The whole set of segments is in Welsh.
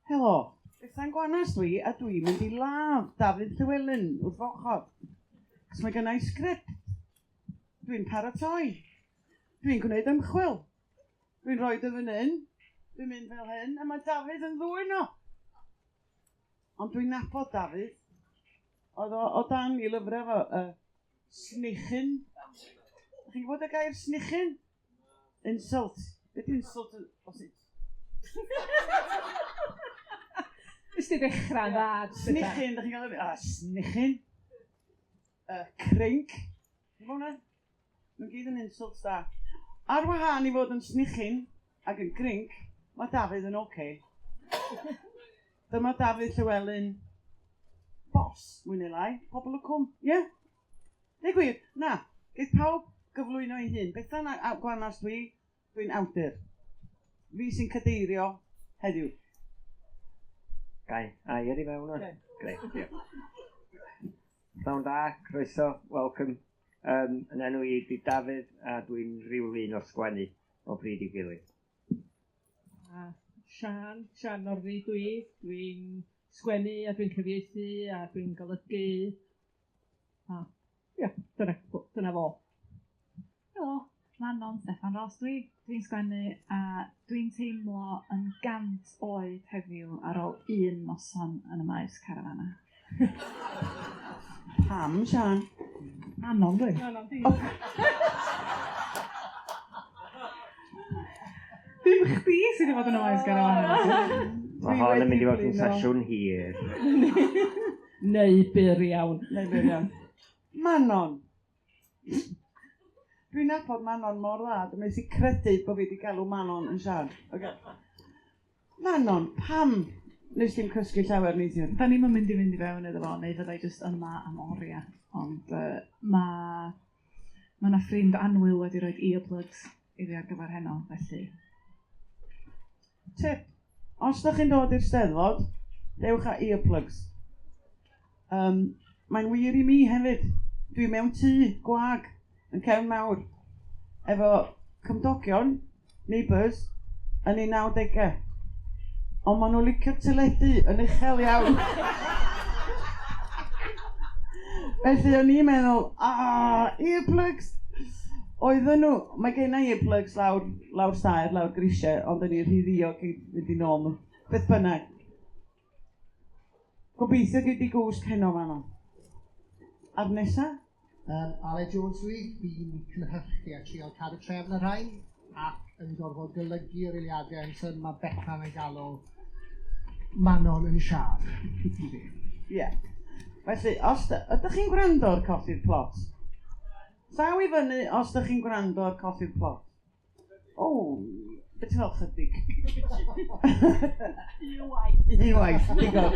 Helo, Bethan Gwanas dwi a dwi'n mynd i ladd Dafydd Llywelyn wrth fy ochr. Cos mae gynna i sgript. Dwi'n paratoi. Dwi'n gwneud ymchwil. Dwi'n rhoi o fan hyn. Dwi'n mynd fel hyn a mae Dafydd yn ddwyn o. Ond dwi'n nabod Dafydd. Oedd o o dan i lyfrau fo, snichyn. Dach chi'n gwybod y gair snichyn? Insult. Be di insult yn... Os i... Nes ti ddechrau'n dda. Snichyn, dach chi'n gael... Ah, snichyn. Crinc. Ti'n gwybod hwnna? Nhw'n gyd yn insults da. Ar wahân i fod yn snichyn ac yn grinc, mae Dafydd yn oce. Dyma Dafydd Llywelyn, boss, mwy neu lai, Pobol y Cwm, ie? Yeah? Deu gwir, na, geith pawb gyflwyno ei hun. Bethan a Gwanas dwi, dwi'n awdur. Fi sy'n cadeirio heddiw. Gai air i fewn o'n? Grêt, diolch. Pnawn da, croeso, welcome. Yn enw i ydi Dafydd a dwi'n rhyw lun o sgwennu o bryd i'w gilydd. A Siân, Siân Northey dwi, dwi'n sgwennu a dwi'n cyfieithu a dwi'n golygu a ia, dyna dyna fo. Helo, Manon Steffan Ros dwi, dwi'n sgwennu a dwi'n teimlo yn 100 oed heddiw ar ôl un noson yn y maes carafana. Pam, Siân? Manon dwi. Manon di. Dim chdi sy 'di bod yn y maes carafana. Mae hon yn mynd i fod yn sesiwn hir. Neu byr iawn. Neu byr iawn. Manon. Dwi'n nabod Manon mor dda, dwi'n methu credu bod fi wedi galw Manon yn Siân. Okay. Manon, pam nes ti'm cysgu llawer neithiwr? Da ni'm yn mynd i fynd i fewn iddo fo, neu fyddai jyst yma am oriau. Ond ma' ma' 'na ffrind annwyl wedi rhoi earplugs i fi ar gyfer heno, felly. Tip, os da chi'n dod i'r Steddfod, dewch â earplugs. Mae'n wir i mi hefyd. Dwi mewn tŷ gwag yn Cefn Mawr efo cymdogion, neighbours, yn eu 90au. Ond maen nhw'n licio'r teledu yn uchel iawn. Felly o'n i'n meddwl, ah, earplugs! Oedden nhw, mae gen i earplugs lawr, lawr saer, lawr grisiau, ond o'n i'n rhy ddiog i fynd i nôl nhw. Beth bynnag. Gobeithio gei di gwsg heno, Manon. A'r nesa? Aled Jones dwi, fi'n cynhyrchu a trial cadw trefn ar rhain ac yn gorfod golygu'r eiliadau yn syn mae Bethan yn galw Manon yn Siân. Ie. Yeah. Felly, os ydych chi'n gwrando ar Colli'r Plot? Llaw i fyny os ydych chi'n gwrando ar Colli'r Plot. O, beth ti'n fel chydig? Un waith. Un waith, digon.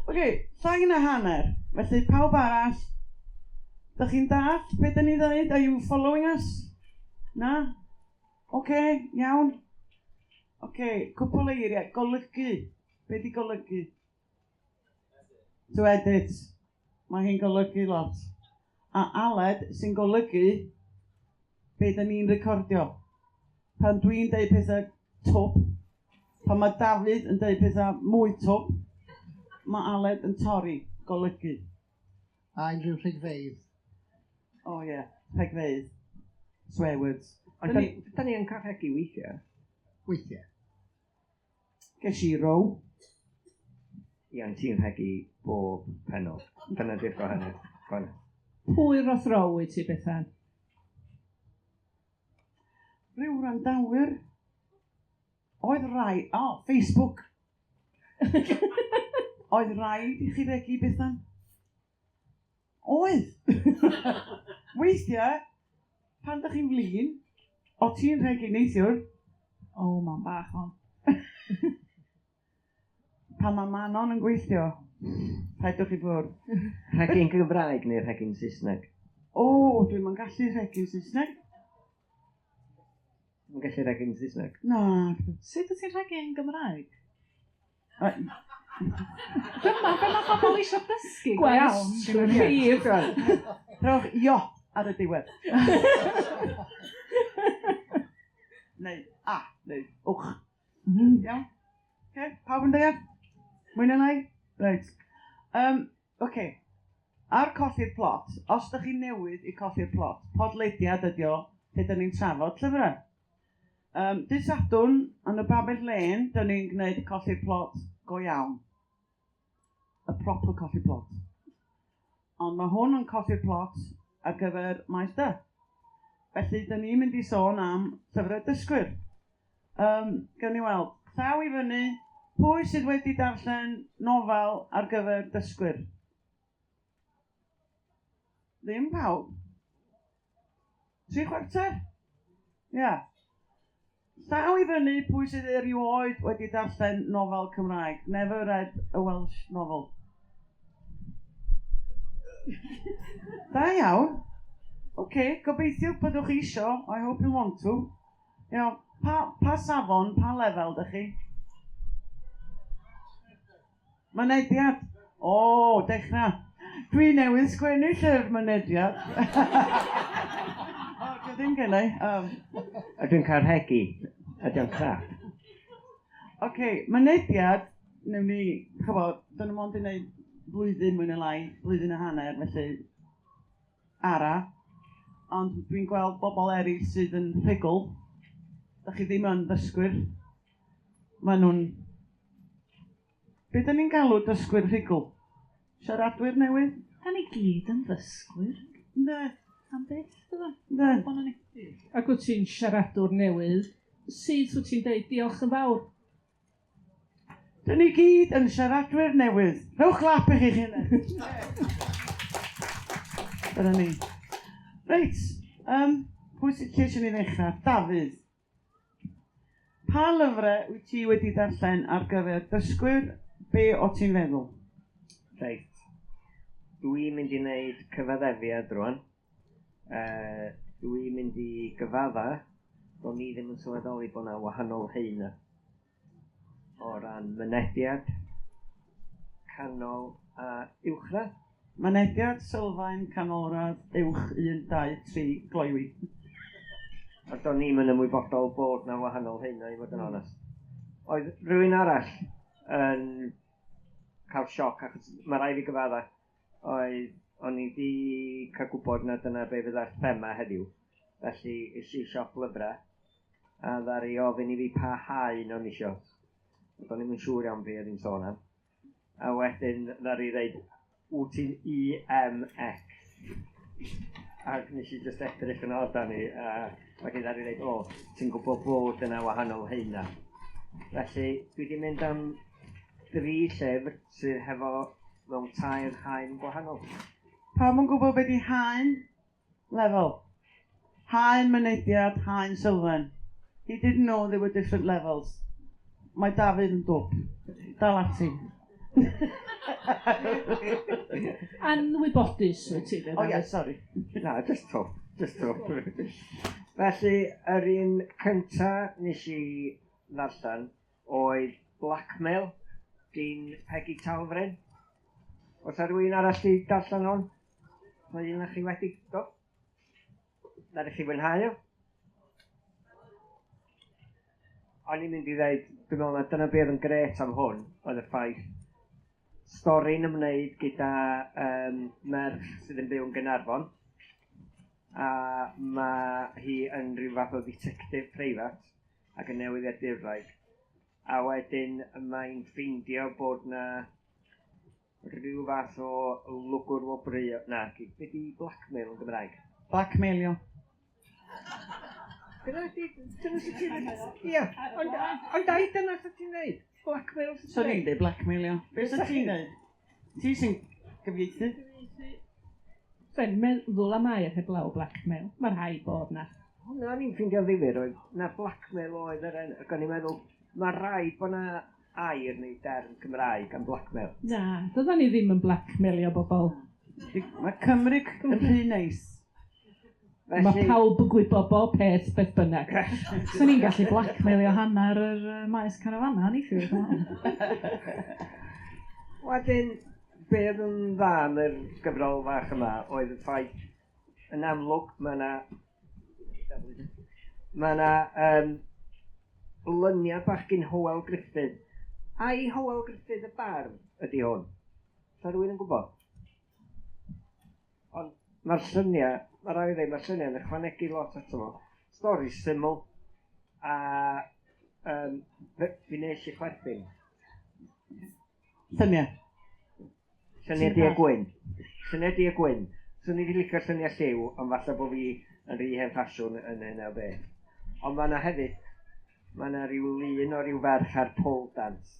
Oce, llai na hanner. Felly, pawb arall, dych chi'n dallt beth dyn ni ddeud? Are you following us? Na? Oce, iawn. Oce, cwpl o eiriau. Golygu. Be di golygu? To edit. Mae hi'n golygu lot. A Aled sy'n golygu be da ni'n recordio. Pan dwi'n deud pethau twp, pan mae Dafydd yn deud pethau mwy twp, mae Aled yn torri, golygu. A unrhyw rhegfeydd. O ie, yeah, rhegfeydd. Swear words. Ond da ni yn cael rhegi weithiau. Weithiau. Ges i row. Ia, ond ti'n rhegi bob pennod. Dyna di'r gwahaniaeth. Gwahaniaeth. Pwy roth row i ti, Bethan? Rhyw wrandawyr. Oedd rai... O, oh, Facebook! Oedd rhaid i chi regi, Bethan? Oedd! Weithiau, pan dach chi'n flin, o ti'n rhegi neithiwr. O, mam bach on. Pan mae Manon yn gweithio, rhaidwch i ffwrdd. Rhegi'n Gymraeg neu rhegi'n Saesneg? O, dwi'm yn gallu rhegi'n Saesneg. Dwi'm yn gallu rhegi'n Saesneg. Na. Sut wyt ti'n rhegi yn Gymraeg? Dyma be mae pobl eisiau dysgu go iawn. Rhif. Rhowch io ar y diwedd. Neu a, neu wch. Iawn? Okay, pawb yn deall? Mwy na lai? Reit. Oce. Ar Colli'r Plot, os ydych chi'n newydd i Colli'r Plot, podlediad ydi o, lle 'dan ni'n trafod llyfrau. Dydd Sadwrn, yn y Babell Lên, 'dan ni'n gwneud Colli'r Plot go iawn. Y proper Colli'r Plot. Ond mae hwn yn Colli'r Plot ar gyfer Maes D. Felly, 'dan ni'n mynd i sôn am llyfrau dysgwyr. Gawn ni weld. Llaw i fyny, pwy sydd wedi darllen nofel ar gyfer dysgwyr? Ddim pawb. 3/4? Ia. Llaw i fyny, pwy sydd erioed wedi darllen nofel Cymraeg? Never read a Welsh novel. Da iawn. Oce, gobeithio byddwch chi isio. I hope you want to. Iawn, pa safon, pa lefel dych chi? Mynediad. O, dechrau. Dwi newydd sgwennu llyfr mynediad. O, dwi ddim gennau. A dwi'n cael rhegi. Ydy o'n crap? Oce, mynediad, newn ni, ch'mod, dyn nhw mond yn gwneud blwyddyn mwy neu lai, blwyddyn a hanner, felly ara. Ond dwi'n gweld bobl eraill sydd yn rhugl. Dach chi ddim yn ddysgwyr. Maen nhw'n... Be dyn ni'n galw dysgwyr rhugl? Siaradwyr newydd? Da ni gyd yn ddysgwyr. Ynde? Am byth, dydan? Ynde? Ond o'n i. Ac wyt ti'n siaradwr newydd, syth wyt ti'n deud diolch yn fawr. Dyn ni gyd yn siaradwyr newydd. Rhowch clap i chi'ch hunain. Dyna ni. Reit, pwy sy'n lle eisiau ni ddechrau? Dafydd. Pa lyfrau wyt ti wedi darllen ar gyfer dysgwyr? Be o ti'n feddwl? Reit. Dwi'n mynd i wneud cyfaddefiad rwan. Dwi'n mynd i gyfadda. Do'n i ddim yn sylweddoli bod 'na wahanol haenau o ran mynediad, canol a uwchradd. Mynediad, sylfaen, canolradd, uwch, 1, 2, 3, gloywi. A do'n i'm yn ymwybodol bod 'na wahanol haenau, i fod yn onest. Oedd rhywun arall yn cael sioc, achos mae rhaid fi gyfadda, o'n i 'di cael gwybod na dyna be fydda'r thema heddiw. Felly es i siop lyfrau, a ddaru ofyn i fi pa haen o'n isio. Do'n i'm yn siŵr iawn be oedd hi'n sôn am. A wedyn ddaru ddeud, wyt ti'n EMX? Ac nes i jyst edrych yn od arni, a wedyn ddaru ddeud, o, ti'n gwybod bod yna wahanol haenau. Felly, dwi 'di mynd am 3 llyfr sydd hefo mewn 3 haen gwahanol. Pawb yn gwybod be 'di haen? Lefel. Haen mynediad, haen sylfaen. He didn't know there were different levels. Mae Dafydd yn dwp. Dal ati. Anwybodus wyt ti, O ie, sori. Na, just twp, just twp. Felly, yr un cynta nes i ddarllen oedd Blackmail, gyn Pegi Talfryn. Oes 'na rywun arall 'di darllen hwn? Mae un o chi wedi? Do? Nath chi fwynhau o? O'n i'n mynd i ddeud, dwi'n meddwl na dyna be oedd yn grêt am hwn, oedd y ffaith stori'n ymwneud gyda merch sydd yn byw yn Gaernarfon, a ma' hi yn rhyw fath o ddetective preifat ac yn newyddiadurwraig, a wedyn mae'n ffeindio bod na rhyw fath o lwgwr wobrwyo, na, be 'di blackmail yn Gymraeg? Blackmailio. Dyna sut ti'n dweud? Ia, ond ai dyna sut ti'n dweud? Blackmail sut ti'n Swn i'n dweud blackmailio. Be sut ti'n dweud? Ti sy'n cyfieithu? Fe'n meddwl am air heblaw blackmail. Mae rhaid bod na. Hwnna o'n i'n ffeindio ddifyr oedd na blackmail oedd yr enw. Ac o'n i'n meddwl, mae rhaid bod na air neu derm Cymraeg am blackmail. Na, doeddan ni ddim yn blackmailio bobl. Mae Cymru yn rhy neis. Mae pawb yn gwybod bob peth beth bynnag. Swn i'n gallu blackmailio hanner yr maes carafana neithiwr, dwi'n meddwl. Wedyn, be oedd yn dda yn yr gyfrol fach yma oedd y ffaith, yn amlwg, mae 'na lyniau bach gyn Hywel Griffith Ai Hywel Griffith y bardd ydy hwn? Sa rhywun yn gwybod? Ond mae'r lluniau, mae rhaid i ddweud, mae'r lluniau'n ychwanegu lot ato fo. Stori syml, a fi nes i chwerthin. Lluniau? Lluniau du a gwyn. Lluniau du a gwyn. Swn i wedi licio lluniau lliw, ond falle bod fi yn rhy hen ffasiwn yn hynna o beth. Ond mae yna hefyd, mae yna rhyw lun o ryw ferch ar pole dance.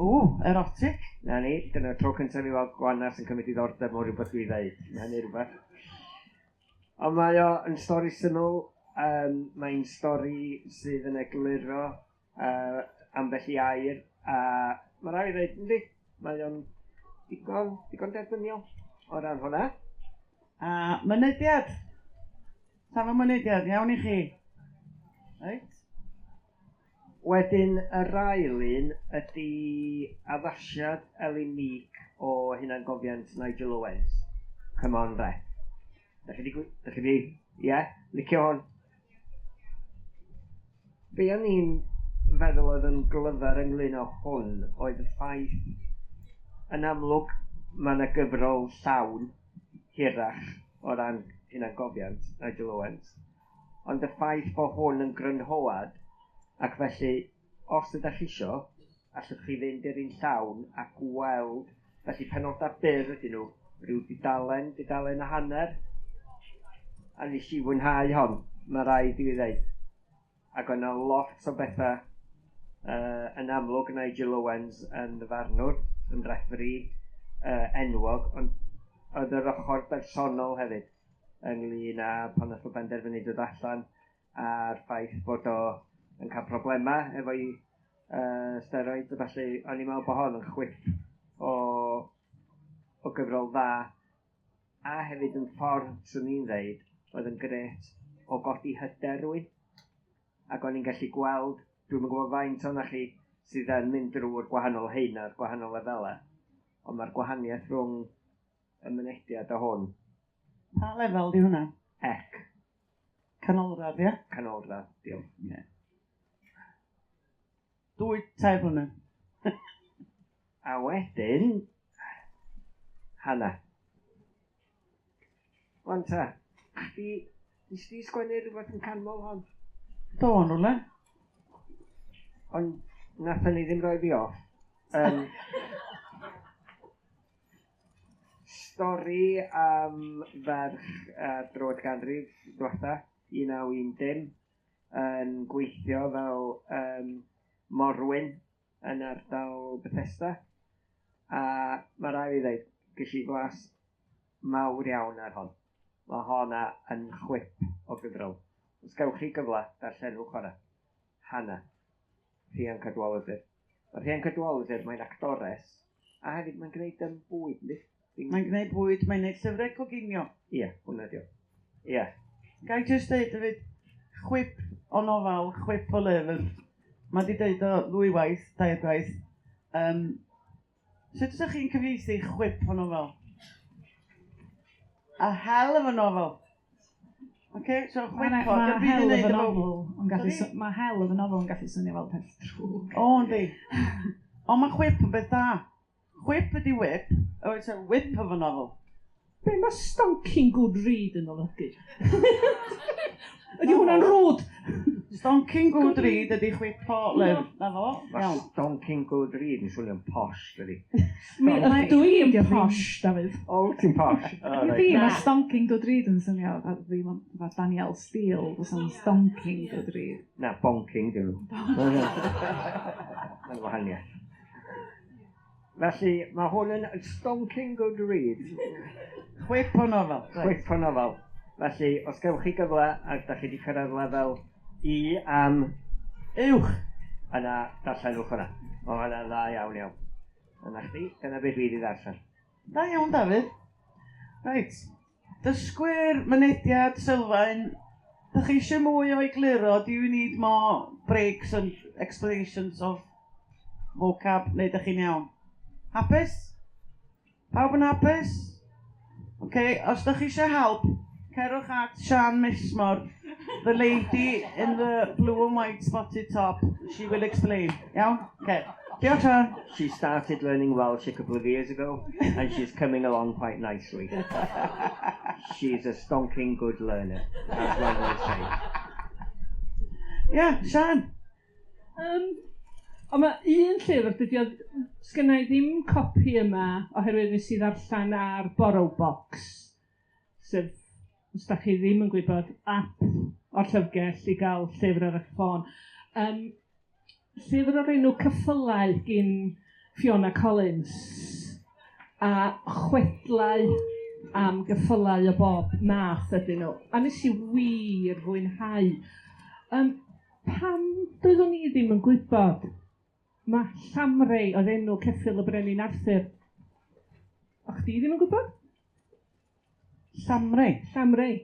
O, erotic. Na ni, dyna'r tro cyntaf i weld Gwanas yn cymryd diddordeb mewn rhywbeth dwi ddeud. Mae hynny rhywbeth. Ond mae o yn stori syml, mae'n stori sydd yn egluro ambell i air, a mae rhaid i ddeud, yndi, mae o'n digon, digon derbyniol o ran hwnna. A mynediad. Safon mynediad, iawn i chi. Reit. Wedyn yr ail un ydy addasiad Elin Meek o hunangofiant Nigel Owens. Come on, Ref. Da chi di, da chi di, ie, yeah, licio hwn? Be o'n i'n feddwl oedd yn glyfar ynglyn â hwn oedd y ffaith, yn amlwg mae yna gyfrol llawn hirach o ran hunangofiant Nigel Owens, ond y ffaith bod hwn yn grynhoad, ac felly os ydych chi isio, allwch chi fynd i'r un llawn a gweld, felly penodau byr ydyn nhw, rhyw dudalen, dudalen a hanner, a nes i fwynhau hon, mae rhaid i fi ddeud. Ac oedd yna lot o bethau yn amlwg Nigel Owens yn ddyfarnwr, yn referee enwog, ond oedd yr ochr bersonol hefyd ynglyn â pan nath o benderfynu dod allan a'r ffaith bod o yn cael problemau efo'i steroids a felly o'n i'n meddwl bod hon yn chwip o gyfrol dda a hefyd yn ffordd, swn i'n ddeud, oedd yn grêt o godi hyder rywun. Ac o'n i'n gallu gweld, dwi'm yn gwybod faint ohonoch chi sydd yn mynd drwy'r gwahanol heina, gwahanol lefelau, ond mae'r gwahaniaeth rhwng y mynediad o hwn. Pa lefel di hwnna? Ec. Canolradd, ie? Canolradd, diolch. Ie. 2, 3 blynedd. A wedyn, Hannah. Wan ta, chdi, nes di sgwennu rhywbeth yn canmol hon? Do, yn rhywle. Ond nathon ni ddim rhoi fi off. Stori am ferch ar droad ganrif diwetha, 1910, yn gweithio fel morwyn yn ardal Bethesda. A mae rhaid i ddeud, ges i flas mawr iawn ar hon. Mae honna yn chwip o gyfrol. Os gewch chi gyfle, darllenwch honna. Hannah, Rhian Cadwaladr. Mae Rhian Cadwaladr, mae'n actores, a hefyd mae'n gwneud bwyd, yndi? Mae'n gwneud bwyd, mae'n gwneud llyfrau coginio. Ie, hwnna dio. Ie. Ga i jyst deud hefyd, chwip o nofel, chwip o lyfr. Mae di deud o ddwy waith, dair gwaith. Sut ydych chi'n cyfieithu chwip o nofel? A hell of a novel. Okay, so chwip o, Mae dim byd i hell of wneud a efo- novel yn gallu Sori? mae hell of a novel yn gallu swnio fel peth drwg. O, yndi. Ond mae chwip yn beth da. Chwip ydi whip. Oh, it's a whip of a novel. Be mae stonking good read yn olygu? Ydy hwnna'n rude? Stonking good read ydi chwip o lyfr. Na fo? Mae Iawn. stonking good read yn swnio'n posh, dydi. Mi ydw i yn Diolch. posh, Dafydd. O, ti'n posh. O, I reit. fi, Na. mae stonking good read yn swnio fel fatha Danielle Steele, fysa'n stonking good read. Na, bonking, dyn nhw. Mae'n wahaniaeth. Felly, mae hwn yn stonking good read. Chwip o nofel. Reit. Chwip o nofel. Felly, os gewch chi gyfle ac da chi wedi cyrraedd lefel I am Uwch. yna darllenwch hwnna. Mae hwnna'n dda iawn iawn. Yna chdi, dyna beth dwi wedi ddarllen. Da iawn, Dafydd. Reit. Dysgwyr, mynediad, sylfaen. Dych chi eisiau mwy o egluro? Do you need more breaks and explanations of vocab? Neu dych chi'n iawn? Hapus? Pawb yn hapus? Oce, os dych chi eisiau help, cerwch at Sian Mismor. The lady in the blue and white spotted top, she will explain. Iawn? Okay. Diolch, Sian. She started learning Welsh a couple of years ago, and she's coming along quite nicely. She's a stonking good learner, as one would say. Yeah, Sian. Ond mae un llyfr, dydy o, sgynna i ddim copi yma, oherwydd nes i ddarllen ar BorrowBox, sef, os da chi ddim yn gwybod, app o'r llyfrgell i gael llyfr ar eich ffôn. Llyfr o'r enw Ceffylau gyn Fiona Collins, a chwedlau am geffylau o bob math ydyn nhw. A nes i wir fwynhau. Pam doeddwn i ddim yn gwybod mae Llamrei oedd enw ceffyl y Brenin Arthur? O chdi ddim yn gwybod? Llamrei? Llamrei.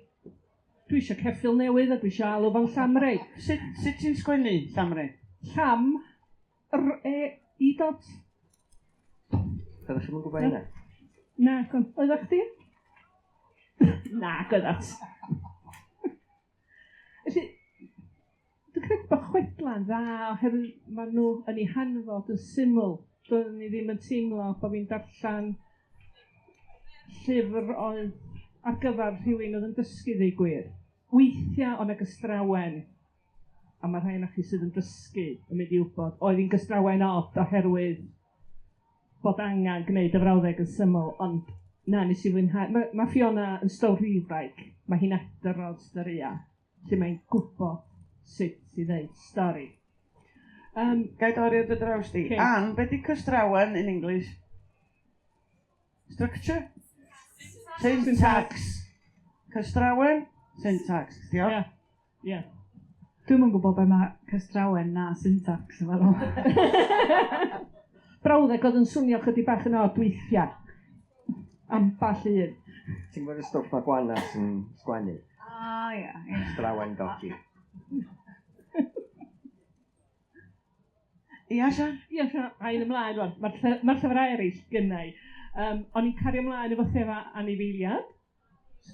Dwi eisiau ceffyl newydd a dwi eisiau alw fo'n Llamrei. Sut ti'n sgwennu Llamrei? Llam, R, E, I dot. Oeddech chi'n gwybod hynna? Na, oeddech chdi? Na, gyddat. Felly, dwi'n credu bod chwedla'n dda oherwydd maen nhw yn eu hanfod yn syml. Doeddwn ni ddim yn teimlo bod fi'n darllen llyfr oedd ar gyfer rhywun oedd yn dysgu ddeu gwir. Weithiau o'n gystrawen, a mae rhai o'na chi sydd yn dysgu yn mynd i wybod, oedd hi'n gystrawen od oherwydd bod angen gwneud y frawddeg yn syml, ond na, nes i fwynhau. Mae Fiona yn storiwraig, mae hi'n adrodd storïau, lle mae'n gwybod sut i ddeud stori. Gai dorri ar dy draws di? Okay. Ann, be di cystrawen in English? Structure? Syntax. Cystrawen? Syntax. Diolch. Yeah. Yeah. Dwi'm yn gwybod be mae cystrawen na syntax yn feddwl. Brawddeg oedd yn swnio chydig bach yn od weithiau. Amball un. Ti'n gwybod y stwff mae Gwanas yn sgwennu? Ah, ia. Strawen dodgy. Ia, Sian? Ia, Sian, a un ymlaen rwan. Mae'r llyfrau eraill gynna i. O'n i'n cario ymlaen efo thema anifeiliad.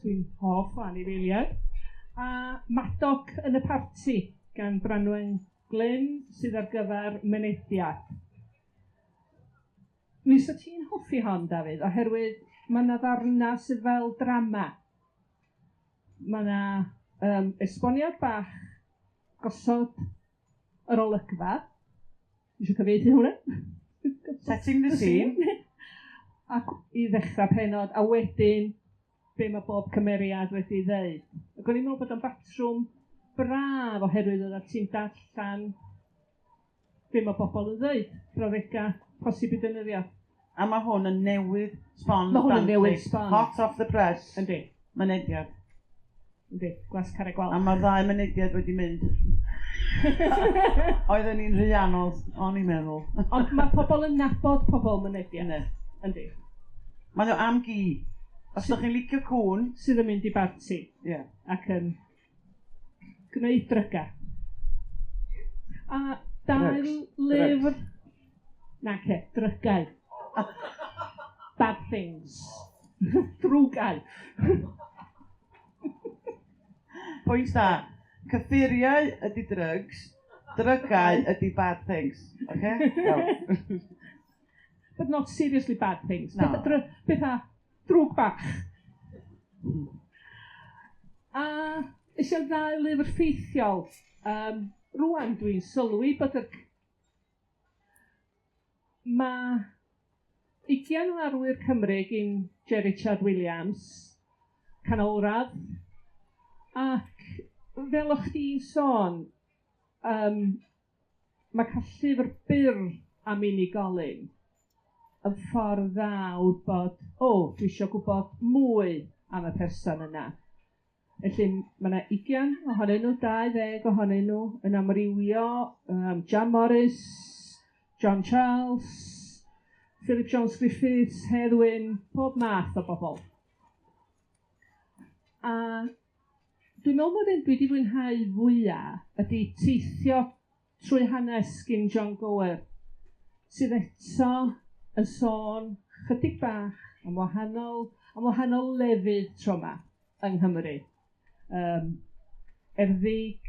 Dwi'n hoff o anifeiliad. A Madoc yn y Parti gan Branwen Glyn sydd ar gyfer Mynediad. Mi fysa ti'n hoffi hon, Dafydd, oherwydd mae yna ddarna sydd fel drama. Mae yna esboniad bach gosod yr olygfa. Isio cyfieithu hwnna? Setting the scene. Ac i ddechrau penod, a wedyn be mae bob cymeriad wedi ddeud. Ac o'n i'n meddwl bod o'n batrwm braf oherwydd oedd ti'n darllen be mae bobl yn ddeud, brawddegau posib i defnyddio. A mae hwn yn newydd sbon. Mae hwn yn newydd sbon. Hot off the press. Yndi. Mynediad. Yndi, Gwasg Carreg Gwalch. A mae'r ddau Mynediad wedi mynd. Oedden ni'n rhy anodd, o'n i'n meddwl. Ond mae pobl yn nabod pobl Mynediad. Yndi. Yndi. Mae nhw am gi. Os ydych chi'n licio cŵn... Sydd yn mynd i barti. Ie. Yeah. Ac yn gwneud dryga. A dau lyfr... Na, ce, drygau. Bad things. Drwgau. Pwynt da. Cyffuriau ydy drugs, drygau ydy bad things. Okay? No. But not seriously bad things. No. Pethau drwg bach. A eisiau ddau lyfr ffeithiol. Rwan dwi'n sylwi bod y... Mae 20 o arwyr Cymru gyn J. Richard Williams, canolradd, ac fel o'ch chdi'n sôn, mae cael llyfr byr am unigolyn yn ffordd dda o wybod, o, dwi eisiau gwybod mwy am y person yna. Felly, mae yna 20 ohonyn nhw, 20 ohonyn nhw yn amrywio, Jan Morris, John Charles, Philip Jones Griffiths, Hedd Wyn, pob math o bobl. A dwi'n meddwl mae'r un dwi wedi fwynhau fwyaf ydy teithio trwy hanes gyn John Gower, sydd eto yn sôn chydig bach am wahanol lefydd tro 'ma yng Nghymru. Erddig,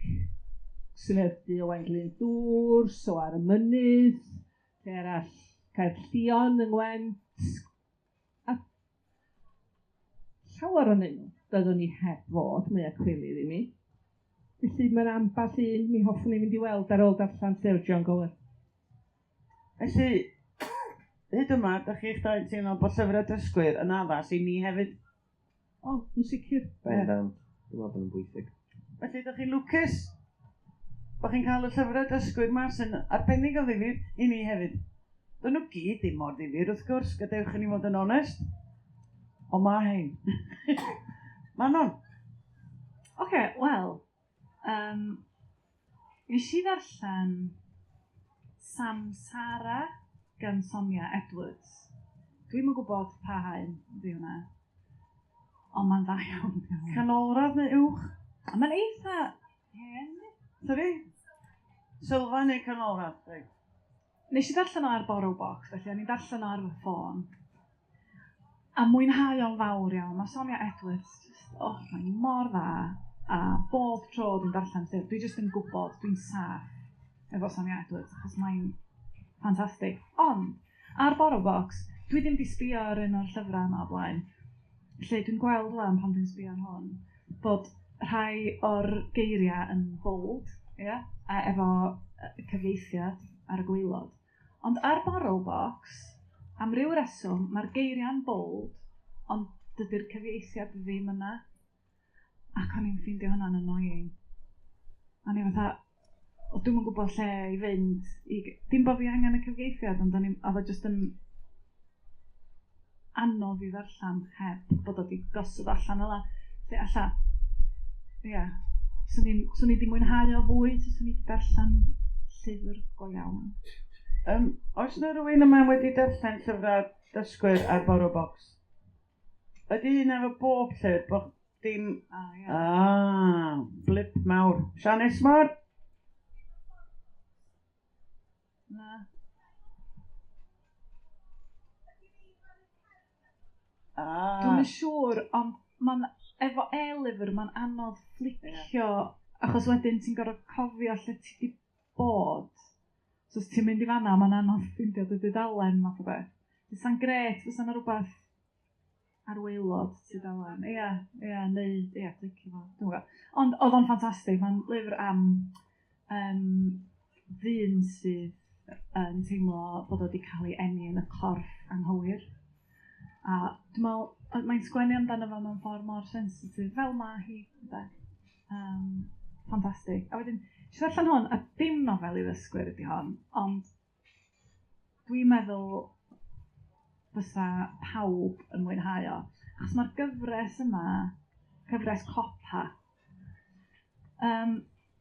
Synerdy Owain Glyndŵr, Soar y Mynydd, lle arall Caerllion yng Ngwent, a llawer ohonyn nhw doeddwn i heb fod, mwya cwilydd i mi. Felly mae'n amball un mi hoffwn i fynd i weld ar ôl darllen llyfr John Gower. Felly, hyd yma, da chi eich dau'n teimlo bod llyfrau dysgwyr yn addas i ni hefyd? O, yn sicr. Bendant. Dwi'n meddwl bod nhw'n bwysig. Felly, da chi'n lwcus bod chi'n cael y llyfrau dysgwyr 'ma sy'n arbennig o ddifyr i ni hefyd. Dyn nhw gyd ddim mor ddifyr, wrth gwrs, gadewch i ni fod yn onest. Ond mae hein. Manon? Oce, wel, nes i ddarllen Sam Sara gan Sonia Edwards. Dwi'm yn gwybod pa haen ydy hwnna, ond mae'n dda iawn. Canolradd neu uwch? A mae'n eitha hen. Sori? Sylfaen neu canolradd? Reit. Nes i ddarllen o ar BorrowBox, felly o'n i'n darllen o ar fy ffôn. A mwynhau o'n fawr iawn. Mae Sonia Edwards, just, oh, mae'n mor dda. A bob tro dwi'n darllen llyfr, dwi jyst yn gwybod, dwi'n saff efo Sonia Edwards, achos mae'n ffantastig. Ond, ar BorrowBox, dwi ddim 'di sbio ar un o'r llyfrau yma o blaen. Lle dwi'n gweld wan pan dwi'n sbio ar hwn, bod rhai o'r geiriau yn bold, ia, a efo cyfieithiad ar y gwaelod. Ond ar BorrowBox, am ryw reswm, mae'r geiriau'n bold, ond dydy'r cyfieithiad ddim yna. Ac o'n i'n ffeindio hwnna'n annoying. O'n i fatha, o, dwi'm yn gwybod lle i fynd. Dim bod fi angen y cyfieithiad, ond oedd o jyst yn anodd i ddarllen heb bod o wedi gosod allan fel 'na. Lle alla, ia, swn i 'di mwynhau o fwy, swn i 'di darllen llyfr go iawn. Oes 'na rywun yma wedi darllen llyfrau dysgwyr ar BorrowBox? Ydy hyn efo bob llyfr, bod dim... Ah, ia. Ah, blip mawr. Sian Esmor? Na. Ah. Dwi'm yn siŵr, ond ma'n, efo e-lyfr mae'n anodd flicio, achos wedyn ti'n gorfod cofio lle ti 'di bod. So os ti'n mynd i fan'na, mae'n anodd ffeindio dy dudalen, math o beth. Fysa'n grêt, fysa 'na rwbath ar waelod tudalen. Ia, ia, neu, ia, clicio fo, dwi'm yn gwbod. Ond oedd o'n ffantastig, mae'n lyfr am ddyn sydd yn teimlo bod o wedi cael ei eni yn y corff anghywir. A dwi'n meddwl, mae'n sgwennu amdano fo mewn ffordd mor sensitif, fel ma hi, ynde. Ffantastig. A wedyn, nes i ddarllen hwn, a dim nofel i ddysgwyr ydy hon, ond dwi'n meddwl fysa pawb yn mwynhau o. Achos mae'r gyfres yma, cyfres Copa,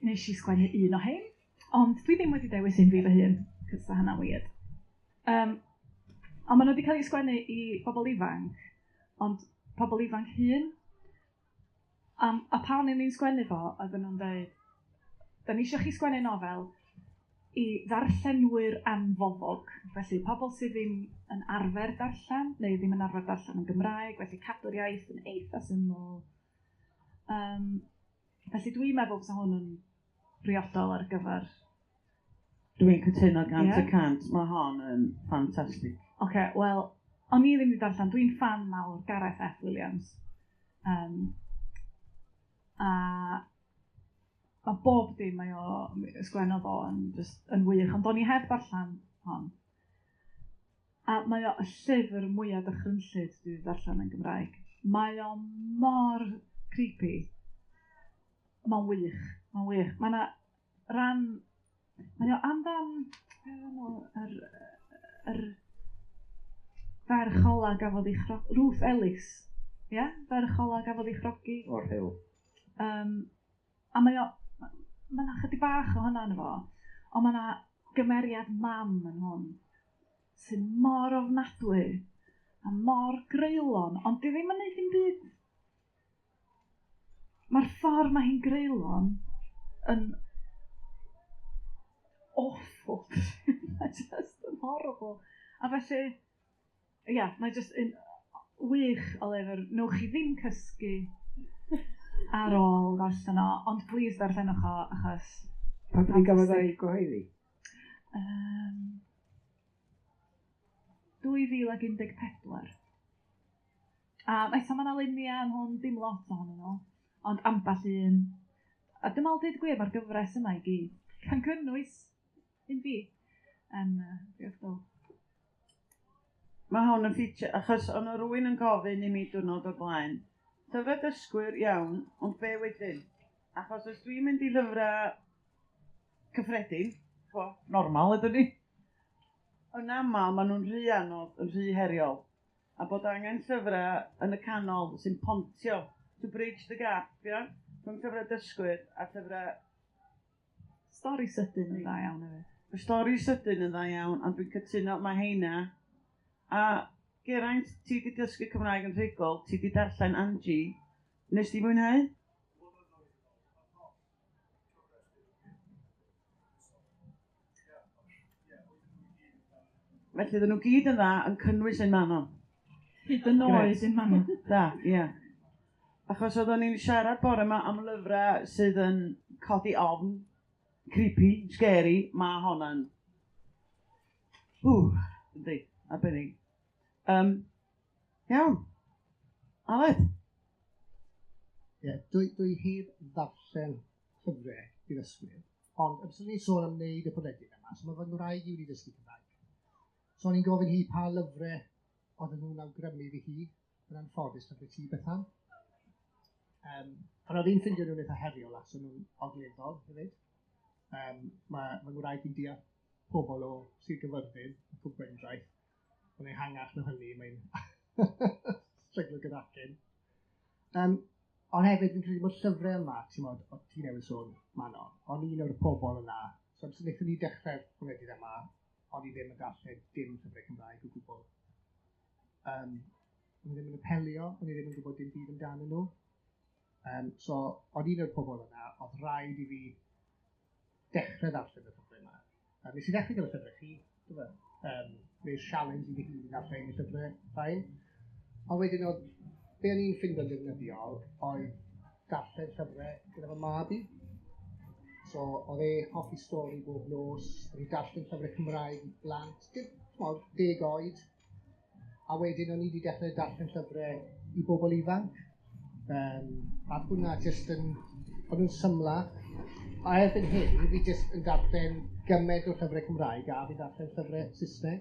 nes i sgwennu un o hein, ond dwi ddim wedi dewis un fi fy hun, cos sa hynna'n weird. Ond maen nhw wedi cael eu sgwennu i bobl ifanc, ond pobl ifanc hŷn. A pan o'n i'n sgwennu fo, oedden nhw'n dweud, da ni eisiau chi sgwennu nofel i ddarllenwyr anfoddog. Felly pobl sydd ddim yn arfer darllen, neu ddim yn arfer darllen yn Gymraeg, felly cadw'r iaith yn eitha syml. Felly dwi'n meddwl fysa hwn yn briodol ar gyfer... Dwi'n cytuno 100%, mae hon yn ffantastig. Oce, wel, o'n i ddim wedi darllen, dwi'n ffan mawr Gareth F. Williams. A mae bob dim mae o sgwennodd o yn, just, yn wych, ond o'n i heb darllen hon. A mae o y llyfr mwyaf dychrynllyd dwi wedi darllen yn Gymraeg. Mae o mor creepy. Mae'n wych, mae'n wych. Mae yna ran, mae o amdan, be oedd enw, yr ferch ola gafodd ei Ruth Ellis, ie? Ferch ola gafodd ei chrogi. O'r Rhyl. A mae o, mae yna chydig bach o hynna yno fo, ond mae yna gymeriad mam yn hwn sy'n mor ofnadwy a mor greulon, ond di ddim yn neud dim byd. Mae'r ffordd mae hi'n greulon yn awful. Mae just yn horrible. A felly, ia, mae just yn wych o lyfr. Newch chi ddim cysgu. ar ôl ddarllen o, ond please darllenwch o, achos... Pa bryd gafodd o'i gyhoeddi? 2014. A eto mae yna luniau yn hwn, dim lot ohonyn nhw, ond ambell un. A dwi'n meddwl dweud gwir, mae'r gyfres yma i gyd, gan gynnwys un fi, yn briodol. Mae hwn yn feature, achos o'n rhywun yn gofyn i mi diwrnod o'r blaen, llyfrau dysgwyr iawn, ond be wedyn? Achos os dwi'n mynd i lyfrau cyffredin, bo, normal ydyn ni, yn aml maen nhw'n rhy anodd, yn rhy heriol. A bod angen llyfrau yn y canol sy'n pontio, to bridge the gap, ia? Rhwng llyfrau dysgwyr a llyfrau... Stori sydyn yn dda iawn hefyd. Y stori sydyn yn dda iawn, ond dwi'n cytuno, mae heina. A Geraint, ti wedi dysgu Cymraeg yn rhugl, ti wedi darllen Angie. Nes di fwynhau? Felly, oedden nhw gyd yn dda yn cynnwys ein Manon. Hyd yn oed un Manon. Da, ie. Achos oeddwn ni'n siarad bore yma am lyfrau sydd yn codi ofn, creepy, scary, mae honna'n... Ww, yndi, arbennig. Iawn. Aled? Ie, dwi heb ddarllen llyfrau i ddysgwyr, ond amser ni'n sôn am wneud y podlediad yma, so mae fy ngwraig i wedi dysgu Cymraeg. So o'n i'n gofyn hi pa lyfrau oedden nhw'n awgrymu iddi hi, yn anffodus llyfrau ti, Bethan. Ond oedd hi'n ffindio nhw'n eitha heriol, achos o'n nhw'n ogleddol hefyd. Mae fy ngwraig i'n deall pobl o Sir Gaerfyrddin, y Cwm Gwendraeth, ond ehangach na hynny, mae'n stryglo gyda acen. Ond hefyd, fi'n credu bod llyfrau yma, ti'n modd, o ti newydd sôn, Manon, o'n un o'r pobl yna, so amser wnaethon ni dechrau'r podlediad yma, o'n i ddim yn darllen dim llyfrau Cymraeg o gwbl. O'n i ddim yn apelio, o'n i ddim yn gwybod dim byd amdanyn nhw. So, o'n un o'r pobl yna, oedd rhaid i fi dechrau ddarllen y llyfrau yma. Nes i ddechrau gyda llyfrau chi, do fe? Neu'r challenge i fi hun i ddarllen y llyfrau rhain. Ond wedyn oedd, be o'n i'n ffeindio'n ddefnyddiol oedd darllen llyfrau gyda fy mab i. So, oedd e hoffi stori bob nos, o'n i'n darllen llyfrau Cymraeg i blant, dim, ch'mod, 10 oed. A wedyn o'n i wedi dechrau darllen llyfrau i bobl ifanc. A hwnna jyst yn, o'n nhw'n symla. A erbyn hyn, fi jyst yn darllen gymaint o llyfrau Cymraeg a fi'n darllen llyfrau Saesneg.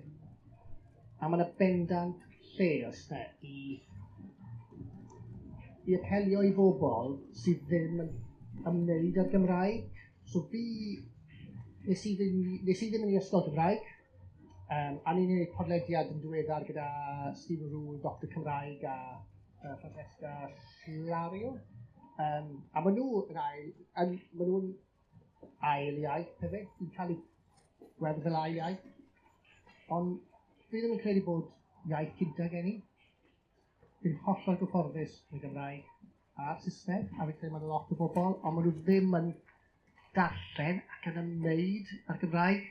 A ma' 'na bendant lle oes 'na i apelio i bobl sydd ddim yn ymwneud â'r Gymraeg. So fi, nes i ddim yn i ysgol Gymraeg. A ni'n gwneud podlediad yn diweddar gyda Stephen Rule, Doctor Cymraeg a Francesca Llario. A maen nhw yn ail, yn, maen nhw'n ail iaith hefyd, yn cael ei gweld fel ail iaith. Ond dwi ddim yn credu bod iaith cynta gen i. Dwi'n hollol gyfforddus yn y Gymraeg a'r Saesneg, a fi'n credu mae lot o bobl, ond maen nhw ddim yn darllen ac yn ymwneud â'r Gymraeg.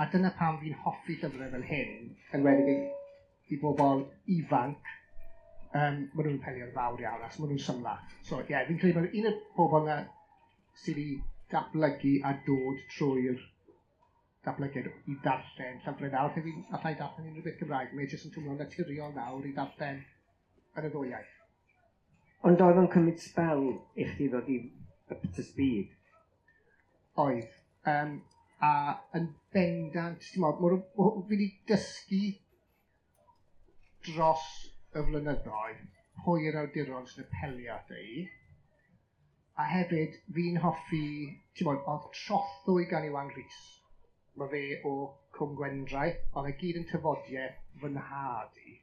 A dyna pam fi'n hoffi llyfrau fel hyn, yn enwedig i bobl ifanc. Maen nhw'n apelio'n fawr iawn, achos maen nhw'n symlach. So ie, fi'n credu bod un o'r bobl yna sydd wedi datblygu a dod trwy'r datblygiad i darllen llyfrau nawr, lle fi'n allai darllen unrhyw beth Cymraeg, mae jyst yn teimlo'n naturiol nawr i darllen yn y ddwy iaith. Ond oedd o'n cymryd sbel i chdi ddod i up to speed? Oedd. A yn bendant, ti'n meddwl, fi wedi dysgu dros y flynyddoedd pwy yr awduron sy'n apelio ata i. A hefyd, fi'n hoffi, ti'n meddwl, oedd Trothwy gan Iwan Rhys. Mae fe o Cwm Gwendraeth, oedd e gyd yn tafodiaith fy nhad i.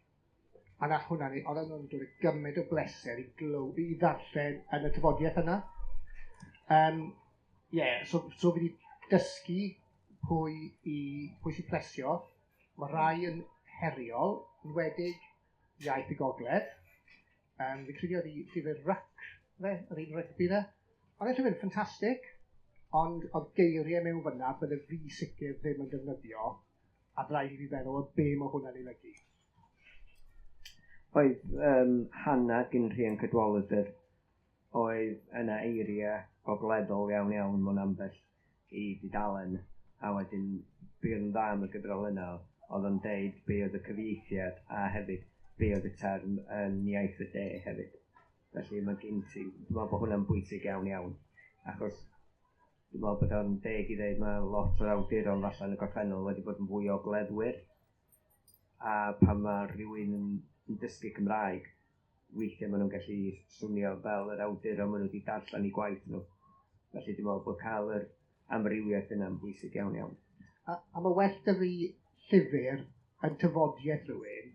A nath hwnna ni, oedd nhw'n dod â gymaint o bleser i ddarllen yn y tafodiaith yna. So fi wedi dysgu pwy sy'n plesio. Mae rai yn heriol, yn enwedig iaith y Gogledd. Fi'n credu oedd hi llyfr Ryc, fe, yr un rygbi fe. Oedd e'n llyfr ffantastig, ond oedd geiriau mewn fyna bydde fi sicr ddim yn defnyddio, a rhaid i fi feddwl o be mae hwnna'n ei olygu. Oedd Hannah gyn Rhian Cadwaladr oedd yna eiriau gogleddol iawn iawn mewn ambell i dudalen, a wedyn be oedd yn dda am y gyfrol yna oedd o'n deud be oedd y cyfieithiad a hefyd be oedd y term yn iaith y de hefyd. Felly mae gen ti, dwi'n meddwl bod hwnna'n bwysig iawn iawn, achos dwi'n meddwl bod o'n deg i ddeud mae lot o'r awduron falle yn y gorffennol wedi bod yn fwy o ogleddwyr, a pan mae rhywun yn dysgu Cymraeg, weithiau maen nhw'n gallu swnio fel yr awduron maen nhw wedi darllen eu gwaith nhw. Felly dwi'n meddwl bod cael yr amrywiaeth yna'n bwysig iawn iawn. A mae well 'da fi llyfr yn tafodiaeth rhywun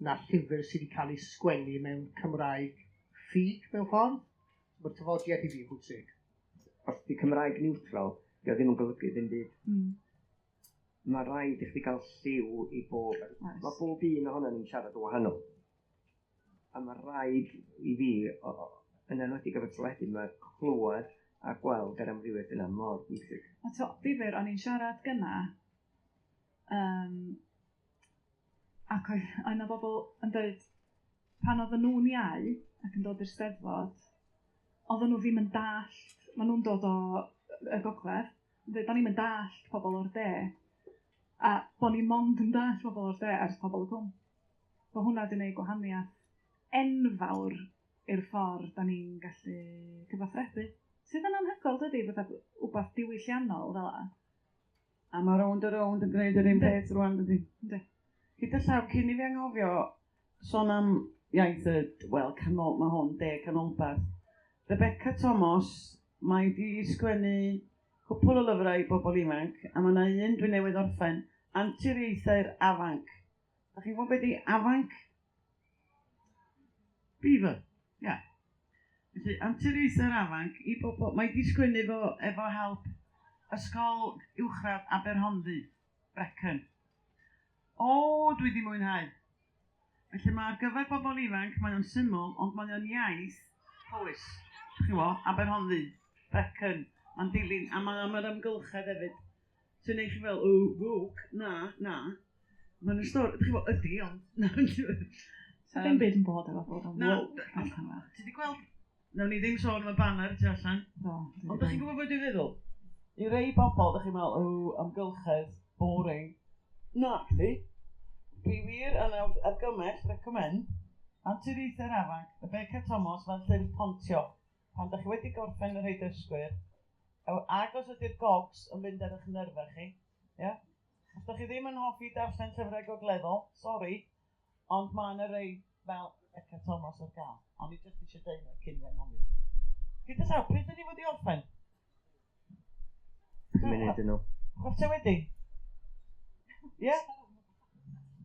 na llyfr sydd wedi cael ei sgwennu mewn Cymraeg ffug mewn ffordd. Mae'r tafodiaeth i fi yn bwysig. Os di Cymraeg neutral, dio ddim yn golygu ddim byd. Mae rhaid i chdi gael lliw i bob. Mae bob un ohono ni'n siarad yn wahanol. A mae rhaid i fi, yn enwedig efo teledu, mae clywed a gweld yr amrywiaeth yna mor bwysig. A to, difyr, o'n i'n siarad gynna, ac oedd yna bobl yn dweud, pan oedden nhw'n iau ac yn dod i'r Steddfod, oedden nhw ddim yn dallt, maen nhw'n dod o y gogledd, yn dweud, o'n i'n dallt pobl o'r de, a bo ni mond yn dallt pobl o'r de ers Pobol y Cwm. Bo hwnna wedi gwneud gwahaniaeth enfawr i'r ffordd da ni'n gallu cyfathrebu. Sydd yn anhygoel, dydy, fatha wbath diwylliannol fel 'a. A mae Rownd a Rownd yn gwneud yr un peth rwan, dydy? Yndi. Gyda llaw, cyn i fi anghofio, sôn am iaith y, wel, canol, mae hwn, de canolbarth. Rebecca Thomas, mae di sgwennu cwpl o lyfrau i bobl ifanc, a mae yna un dwi newydd orffen, Anturiaethau'r Afanc. Da chi'n gwybod beth di afanc? Beaver, ia. Yeah. Felly, Anturiaethau'r Afanc i bobl, mae di sgwennu fo efo help Ysgol Uwchradd Aberhonddu, Brecon. O, dwi di mwynhau. Felly mae ar gyfer bobl ifanc, mae o'n syml, ond mae o'n iaith Powys. Chi'n gwbo, Aberhonddu, Brecon, mae'n dilyn, a mae am yr amgylchedd hefyd. Sy'n neud chi fel, o, woke, na, na. Mae'n y stori, chi'n gwbo, ydy, ond, na. So dim byd yn bod efo bod yn woke. Ti di gweld, nawn ni ddim sôn am y banner tu allan. Do. Ond dych chi'n gwybod beth dwi'n feddwl? I rei bobl, dych chi'n meddwl, o, amgylchedd, boring. Na, chdi. Dwi wir yn argymell, recommend, Anturiaethau'r Afanc, Rebecca Thomas fel llyfr pontio. Pan dych chi wedi gorffen y rhai dysgwyr, ac os ydy'r gogs yn mynd ar eich nyrfau chi, ia? Os dych chi ddim yn hoffi darllen llyfrau gogleddol, sori, ond mae yna rei fel Rebecca Thomas ar gael. Ond i jyst eisiau deud yna cyn i anghofio. Gyda llaw, pryd ydyn ni fod i orffen? Munud yn ôl. Chwarter wedi? Ie? Yeah?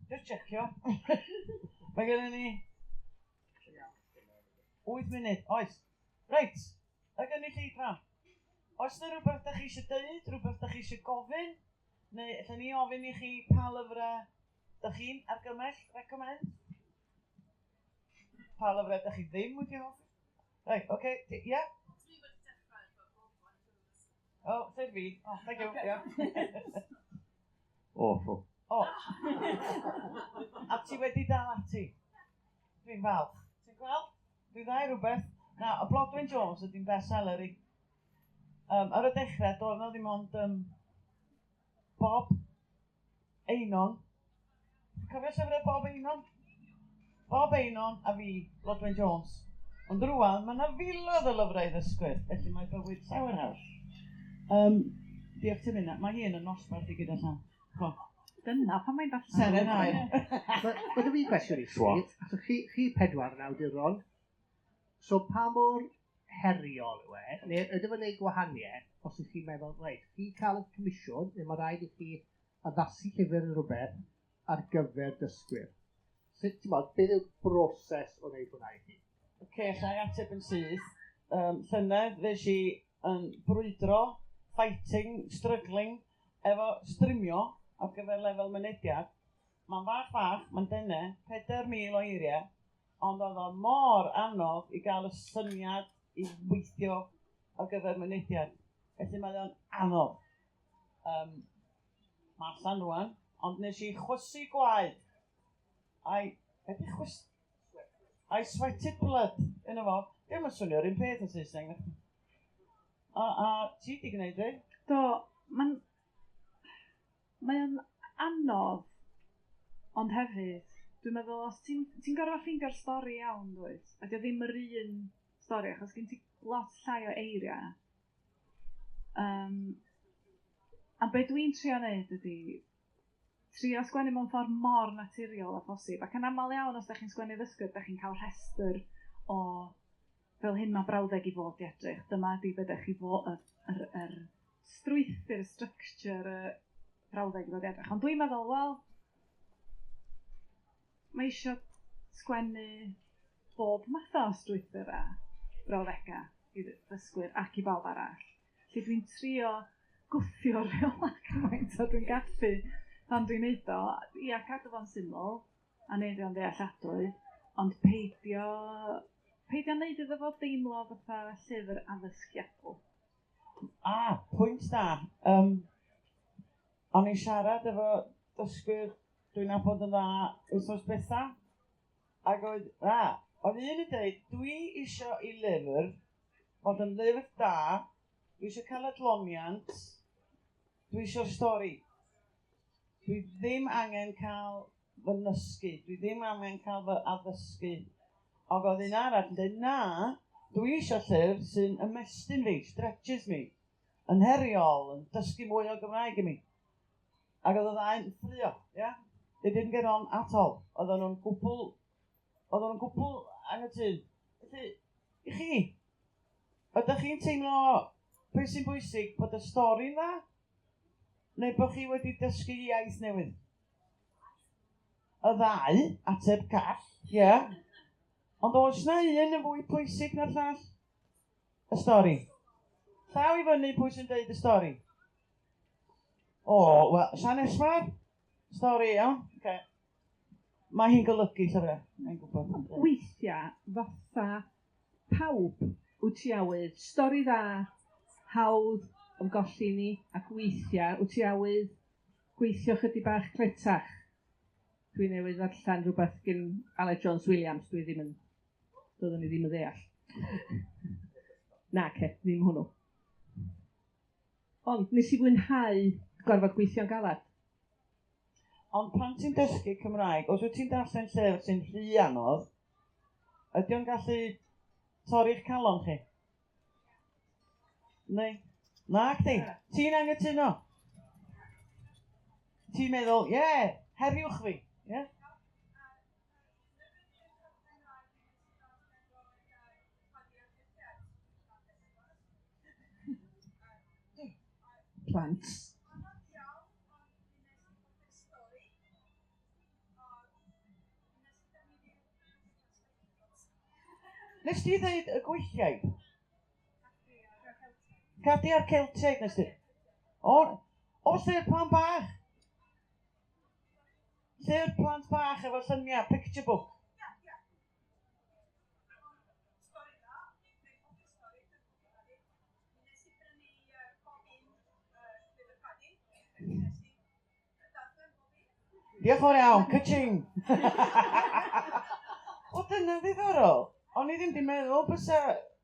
Just checio. Mae gennym ni 8 munud, oes. Reit, y gynulleidfa. Oes yna rhywbeth da chi eisiau deud, rhywbeth da chi eisiau gofyn? Neu allan ni ofyn i chi pa lyfrau da chi'n argymell, recommend? Pa lyfrau da chi ddim wedi hoffi? Reit, oce, okay, ie? Dwi wedi dechrau efo Blodwen. Oh, said fi. Oh, thank you, yeah. Awful. O. A ti wedi dal ati? Dwi'n falch. Ti'n gweld? Dwi'n dda i rhywbeth. Na, y Blodwen Jones ydy'n bestseller i. Ar y dechrau, doedd na ddim ond Bob Einon. Ti'n cofio llyfrau Bob Einon? Bob Einon a fi, Blodwen Jones. Ond rwan, mae yna filoedd o lyfrau i ddysgwyr, felly mae bywyd llawer haws. Diolch ti'n mynd. Mae hi yn y nosbarth i gyda llaw. Cho. Dyna pan mae'n darllen. Seren aur. Mae dy fi gwestiwn i chi. Swat. So chi pedwar yn awduron. So pa mor heriol yw e? Neu ydy fe'n gwneud gwahaniaeth os ydych chi'n meddwl, reit, chi cael y comisiwn, neu mae rhaid i chi addasu llyfr neu rhywbeth ar gyfer dysgwyr. Sut, ti'n bod, beth yw'r broses o wneud hwnna i chi? Oce, alla i ateb yn syth. Llynedd fes i yn brwydro, fighting, struggling, efo strimio ar gyfer lefel mynediad. Mae'n fach fach, mae'n dene, 4,000 o eiriau, ond oedd o mor anodd i gael y syniad i weithio ar gyfer mynediad. Felly mae o'n anodd. Mae allan rwan, ond nes i chwysu gwaed. I, be di chwys? I sweated blood, yna fo. Dim yn swnio'r un peth yn Saesneg. Na chdi. A ti 'di gwneud rei? Do, mae'n mae o'n anodd, ond hefyd, dwi'n meddwl os ti'n ti'n gorfod ffeindio'r stori iawn, dwyt? A 'di o ddim yr un stori, achos gen ti lot llai o eiriau. A be dwi'n trio wneud ydy trio sgwennu mewn ffordd mor naturiol â phosib. Ac yn aml iawn, os da chi'n sgwennu ddysgwyr, da chi'n cael rhestr o fel hyn mae brawddeg i fod i edrych. Dyma ydy be da chi fo-, yr strwythur, y structure, y brawddeg i fod i edrych. Ond dwi'n meddwl, wel, mae eisiau sgwennu bob math o strwythur a brawddegau i ddysgwyr ac i bawb arall. Felly dwi'n trio gwthio'r rheolau cymaint a dwi'n gallu pan dwi'n neud o. Ia, cadw fo'n syml a neud o'n ddealladwy, ond peidio neud iddo fo deimlo fatha llyfr addysgiadol. A, pwynt da. O'n i'n siarad efo dysgwyr dwi'n nabod yn dda wythnos diwetha, ac oedd, na, oedd un yn dweud, dwi isio i lyfr fod yn lyfr da, dwi isio cael adloniant, dwi isio'r stori. Dwi ddim angen cael fy nysgu, dwi ddim angen cael fy addysgu. Ac oedd un arall yn dweud, na, dwi isio llyfr sy'n ymestyn fi, stretches me, yn heriol, yn dysgu mwy o Gymraeg i mi. Ac oedd y ddau'n ffraeo, ia? They didn't get on at all. Oedden nhw'n gwbl anghytûn. Felly, i chi, ydych chi'n teimlo beth sy'n bwysig, bod y stori'n dda? Neu bod chi wedi dysgu iaith newydd? Y ddau, ateb call, ie. Yeah. Ond oes na un yn fwy pwysig na'r llall? Y stori. Llaw i fyny pwy sy'n deud y stori? O, wel, Sian Esmar? Stori, iawn? Okay. Mae hi'n golygu llyfrau, mae'n gwybod. Weithiau, fatha pawb, wyt ti awydd stori dda, hawdd, ymgolli ni, ac weithiau wyt ti awydd gweithio chydig bach cletach. Dwi newydd ddarllen rhywbeth gen Aled Jones Williams, dwi ddim yn, doeddwn i ddim yn ddeall. Na, ce, ddim hwnnw. Ond nes i fwynhau gorfod gweithio'n galad. Ond pan ti'n dysgu Cymraeg, os wyt ti'n darllen llyfr sy'n rhy anodd, ydy o'n gallu torri'ch calon chi? Neu? Na, chdi? Ti'n anghytuno? Ti'n meddwl, ie, yeah, heriwch fi, ie? Yeah? Plant. Nes ti ddeud y gwylliaid? Cadi a'r Celtiaid nes ti? O, llyfr plant bach. Llyfr plant bach efo lluniau, picture book. Diolch yn fawr iawn, ka-ching! O, dyna ddiddorol. O'n i ddim 'di meddwl bysa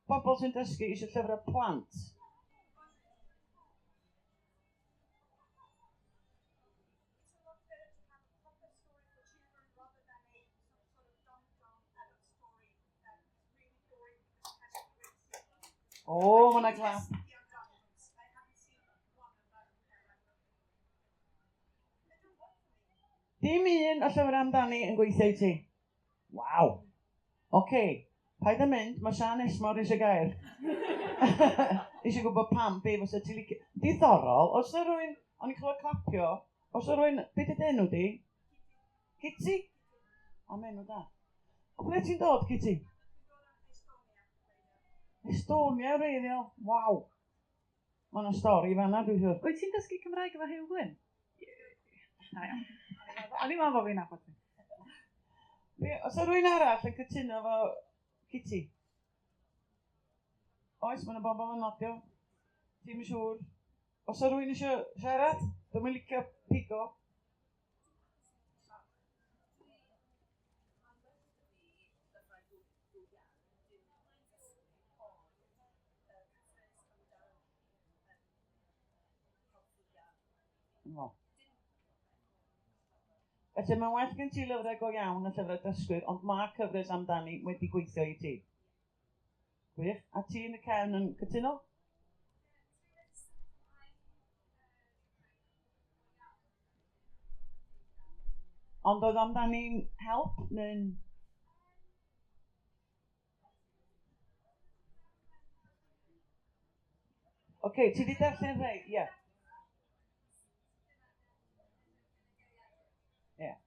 bobl sy'n dysgu eisiau llyfrau plant. O, mae 'na clap. Dim un o llyfrau amdani yn gweithio i ti? Waw. Oce, paid â mynd, mae Sian Esmor eisiau gair. Eisiau gwybod pam, be fysa ti licio. Diddorol, oes 'na rywun, o'n i'n clywed clapio, oes 'na rywun, be 'di dy enw di? Kitty? O, mae enw da. O ble ti'n dod, Kitty? Estonia, wreiddiol. Waw. Mae yna stori fan'na, dwi'n siŵr. Wyt ti'n dysgu Cymraeg efo Huw Glyn? Da iawn. O'n i'n meddwl bod fi'n nabod ti. Be, oes 'na rywun arall yn cytuno efo Kitty? Oes, mae yna bobl yn nodio. Ti'm yn siŵr. Oes 'na rywun eisiau siarad? Dwi'm yn licio pigo. fo. Felly mae'n well gen ti lyfrau go iawn na llyfrau dysgwyr, ond mae cyfres amdani wedi gweithio i ti. Gwych. A ti yn y cefn yn cytuno? Ond oedd amdani'n help neu'n... Oce, okay, ti wedi darllen rhai? Ie. Yeah. Ie. Yeah.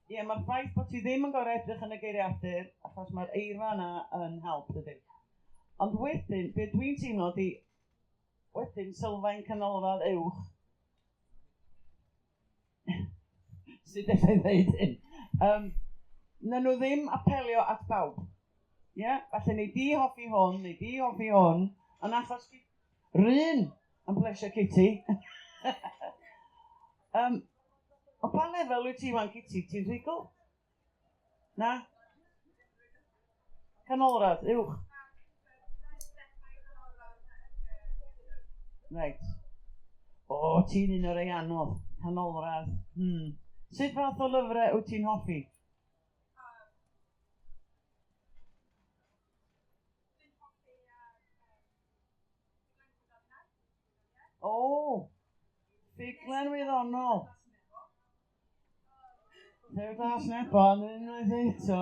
Ie, yeah, mae'r ffaith bod ti ddim yn gorau edrych yn y geiriadur, achos mae'r eirfa yna yn help, dydy. Ond wedyn, be dwi'n teimlo di, wedyn sylfaen canolradd uwch, sut allai ddeud hyn? Na nhw ddim apelio at bawb. Ie? Yeah? Falle nei di hoffi hwn, nei di hoffi hwn, ond achos r'un yn plesio Kitty. O pa lefel wyt ti wan, Kitty? Ti'n rhugl? Na? Canolradd, uwch? Reit. O, ti'n un o'r rei anodd. Canolradd. Sut fath o lyfrau wyt ti'n hoffi? O, ffuglen wyddonol. Llyfr Glas Nebo, yn unwaith eto.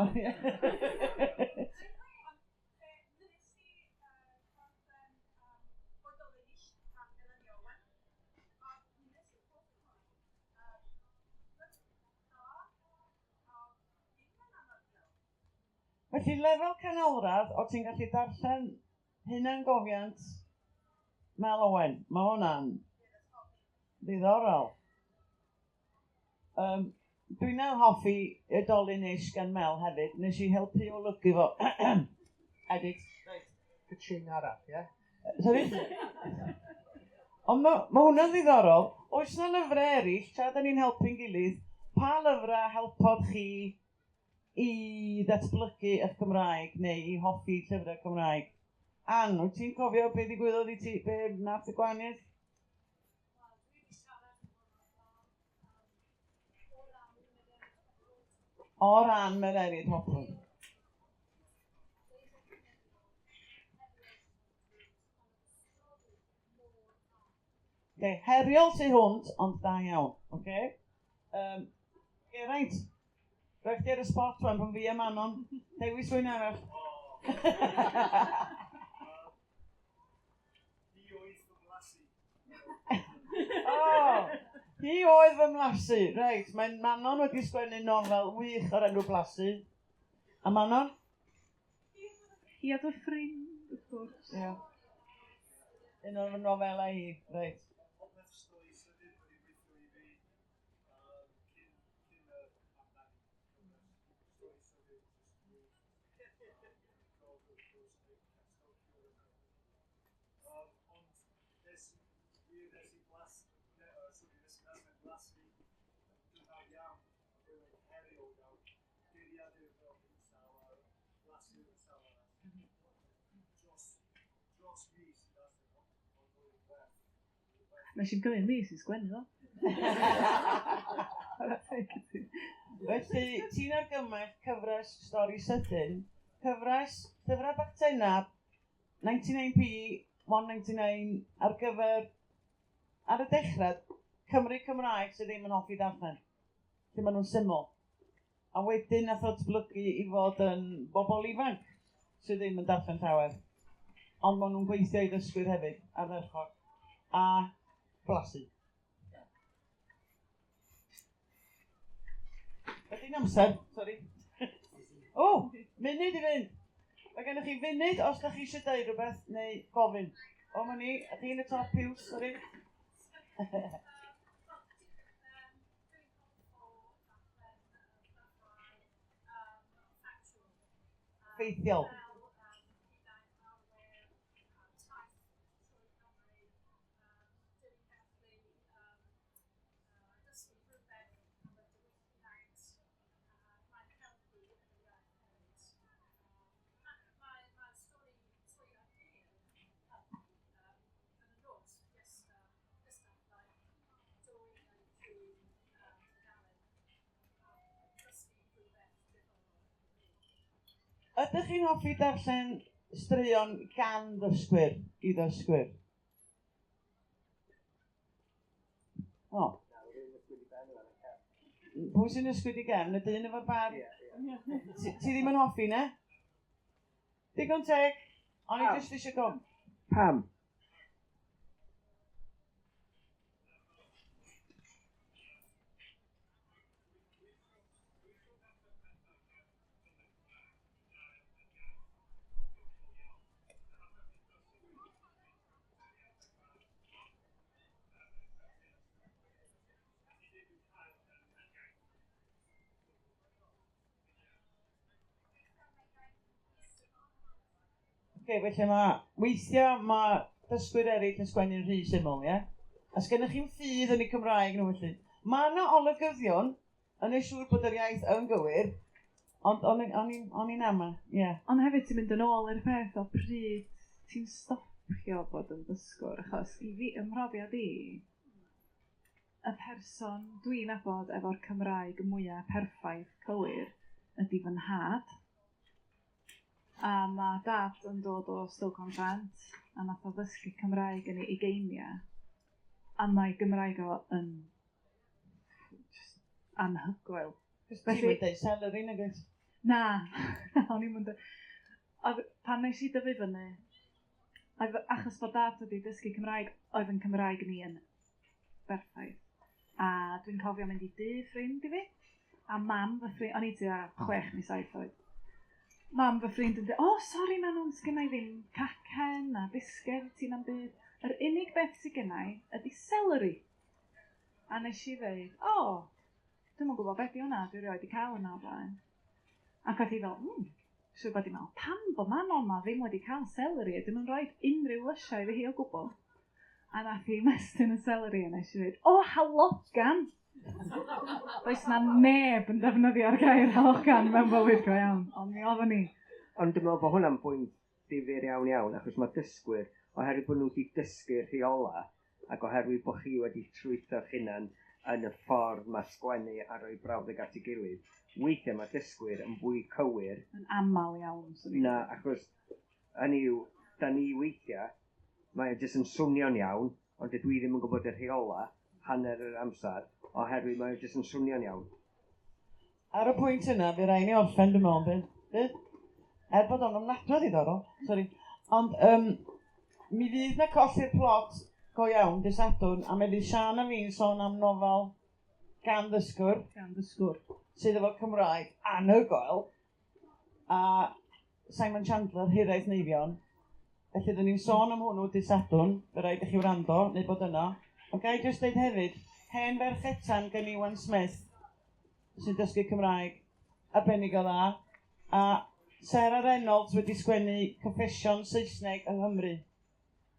Felly lefel canolradd, o ti'n gallu darllen hunangofiant Mel Owen. Mae hwnna'n ddiddorol. Dwi'n hoffi Oedolyn Ish gan Mel hefyd. Nes i helpu olygu fo. Edit. Reit. Ka-ching arall, ie? Sorry? Ond ma' hwnna'n ddiddorol. Oes 'na lyfrau eraill, tra da ni'n helpu'n gilydd, pa lyfrau helpodd chi i ddatblygu eich Cymraeg neu i hoffi llyfrau Cymraeg? Ann, wyt ti'n cofio be ddigwyddodd i ti, be nath y gwahaniaeth? O ran Mererid Hopwood. Okay, heriol tu hwnt, ond da iawn. Okay? Geraint, rhaid chdi ar y spot wan rhwng fi a Manon. Dewis rhywun arall. Hi oedd fy mlasu. O, hi oedd fy mlasu. Reit, mae Manon wedi sgwennu nofel wych o'r enw Blasu. A Manon? Hi oedd fy ffrind, wrth gwrs. Ie. Un o'r nofelau hi, reit. Popeth stori sydyn wedi gweithio i fi cyn yr amdani. Stori sydyn, Ond nes i blasu yn gynnar iawn, oedd yn heriol iawn, geiriadur fel un llaw a blasu yn y llaw arall. Dros mis i ddarllen o, ond oedd yn werth. Nes i'm gymryd mis i sgwennu fo. Felly, ti'n argymell cyfres stori sydyn, cyfres llyfrau bach tenau, 99p, 199 ar gyfer, ar y dechrau, Cymry Cymraeg sydd ddim yn hoffi darllen, lle maen nhw'n syml. A wedyn nath o datblygu i fod yn bobl ifanc sydd ddim yn darllen llawer. Ond maen nhw'n gweithio i ddysgwyr hefyd, ardderchog, a blasu. Ydy'n amser? Sori. O, munud i fynd. Mae gennych chi funud os da chi eisiau dweud rhywbeth neu gofyn. O, ma ni, a chi yn y top, Piws, sori. Ffeithiol. Ydych chi'n hoffi darllen straeon gan ddysgwyr i ddysgwyr? O. Pwy sy'n ysgwyd i gefn? Y dyn efo'r bar? Ti ddim yn hoffi, ne? Digon teg. O'n i jyst eisiau gofyn. Pam? Oce, felly mae, weithiau mae dysgwyr eraill yn sgwennu'n rhy syml, ie? A sgennych chi'm ffydd yn eu Cymraeg nhw felly. Mae yna olygyddion yn ei siŵr bod yr iaith yn gywir, ond o'n i'n o'n i'n ama, ie. Ond hefyd ti'n mynd yn ôl i'r peth o pryd ti'n stopio bod yn ddysgwr, achos i fi, ym mhrofiad i, y person dwi'n nabod efo'r Cymraeg mwyaf perffaith cywir ydy fy nhad. A mae dad yn dod o Stoke-on-Trent, a nath o ddysgu Cymraeg yn ei ugeiniau, a mae Gymraeg o yn just anhygoel. Felly, ti'n deud celery, nag oes? Na, o'n i'm yn dweud. Oedd, pan nes i dyfu fyny, oedd, achos bod dad wedi dysgu Cymraeg, oedd yn Cymraeg ni yn berffaith. A dwi'n cofio mynd i dŷ ffrind i fi, a mam fy ffrind, o'n i tua 6 neu 7 oed. Mam fy ffrind yn dweud, o, sori Manon, sgynna i ddim cacen na bisged ti na'm byd. Yr unig beth sydd gynna i ydy celery. A nes i ddeud, o, dwi'm yn gwybod beth di hwnna, dwi erioed wedi cael hwnna o'r blaen. Ac oedd hi fel, siŵr bod hi'n meddwl, pam bod Manon ma ddim wedi cael celery, ydyn nhw'n rhoi unrhyw lysiau iddi hi o gwbl. A nath hi mestyn y celery a nes i ddweud, o, halogan! Does na neb yn defnyddio'r gair halogan mewn bywyd go iawn, ond mi oeddwn i. Ond dwi'n meddwl bod hwnna'n bwynt difyr iawn iawn, achos mae dysgwyr, oherwydd bod nhw wedi dysgu'r rheola, ac oherwydd bod chi wedi trwytho'ch hunan yn y ffordd mae sgwennu a rhoi brawddeg at ei gilydd, weithiau mae dysgwyr yn fwy cywir. Yn aml iawn. Na, achos hynny yw, da ni weithiau, mae o jyst yn swnio'n iawn, ond dydw i ddim yn gwybod y rheola hanner yr amser, oherwydd mae o jyst yn swnio'n iawn. Ar y pwynt yna, fe rai ni orffen, dwi'n meddwl, bydd? Er bod o'n ofnadwy ddiddorol, sori. Ond mi fydd na colli'r plot go iawn, dydd Sadwrn, a mi fydd Siân a fi'n sôn am nofel gan ddysgwr. Gan ddysgwr. Sydd efo Cymraeg anhygoel, a Simon Chandler, Hiraeth Neifion. Felly, dyn ni'n sôn am hwnnw dydd Sadwrn, fe rhaid i chi wrando, neu bod yno. Ond ga i jyst deud hefyd, hen ferch etan gen Iwan Smith, sy'n dysgu Cymraeg arbennig o dda, a Sarah Reynolds wedi sgwennu Confession Saesneg yng Nghymru.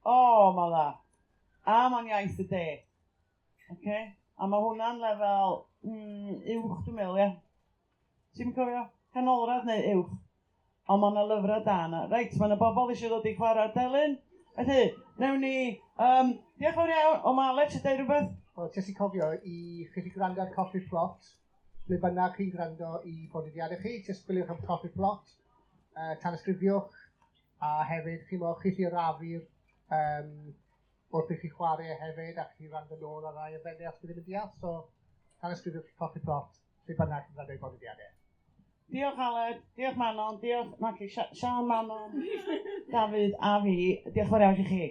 O, mae dda. A mae'n iaith y de. Okay? A mae hwnna'n lefel uwch, dwi'n meddwl, ie. Ti'n cofio? Canolradd neu uwch. Ond mae yna lyfrau da yna. Reit, mae yna bobl eisiau dod i chwarae'r delyn. Felly, newn ni... diolch fawr iawn. O, mae Alex eisiau deud rhywbeth? Wel, jyst i cofio i chi gwrando ar Colli'r Plot. Ble bynnag chi'n gwrando i bodlediadau chi, jyst chwiliwch am Colli'r Plot, tanysgrifiwch, a hefyd chi'n meddwl chi arafu'r wrth i chi chwarae hefyd, ac chi wrando nôl ar rai elfennau os chi ddim yn deall, so tanysgrifiwch i Colli'r Plot, lle bynnag chi'n gwrando i bodlediadau. Diolch Aled, diolch Manon, diolch Maki, Siân Manon, Dafydd a fi. Diolch fawr iawn i chi.